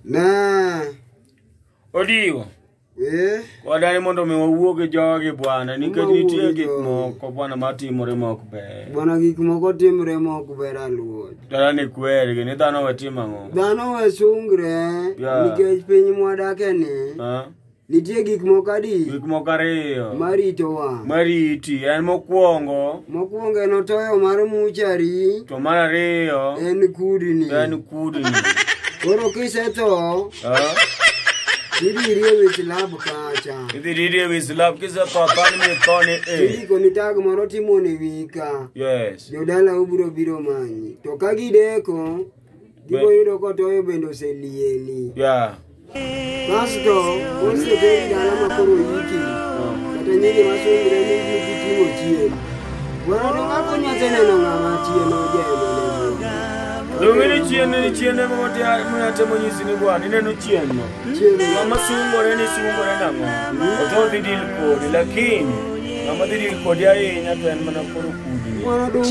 Ne. Odiwo. Eh? Wadani mondo mi wawuo gi jogi bwana nikech Wawuo nitie gi gik jogi. moko bwana matimore ma ok ber. Bwana gik moko timre ma ok ber aluoch. Dala ni kwergi ni dhano we tim ang'o? Dhano we sungre nikech piny mwadake ni Ha? nitie gik moko adi Gik moko ariyo maritowa. mariti en mokwongo Mokwongo en otoyo mar muchari, to mar ariyo en kudni. en kudni. Koro kisetho, Ha? tidiri e wich lab kacha. Idhi ridi e wi slab kisetho athani mitho ni e. Tindiko ni tag moro timone wiyi ka. Yes. Jodala ubiro biro manyi. To ka gideko, gibo yudo kotoyo bende oselieli. Yeah. Kasto, koseteri dala ma koro yiki, kata nyiri masungre ni giting'o chien. Bwana to kaka onyaseneno ng'ama chien ojemo ne Donge ni chien ni chien ema watemo nyisi ni bwana ineno chien no. Chien Ng'ama sungore ni sungore nang'o? Oto dhi deal kodi lakini ng'ama dhi deal kodi ahinya to en mana koro kudni. Bwana dong'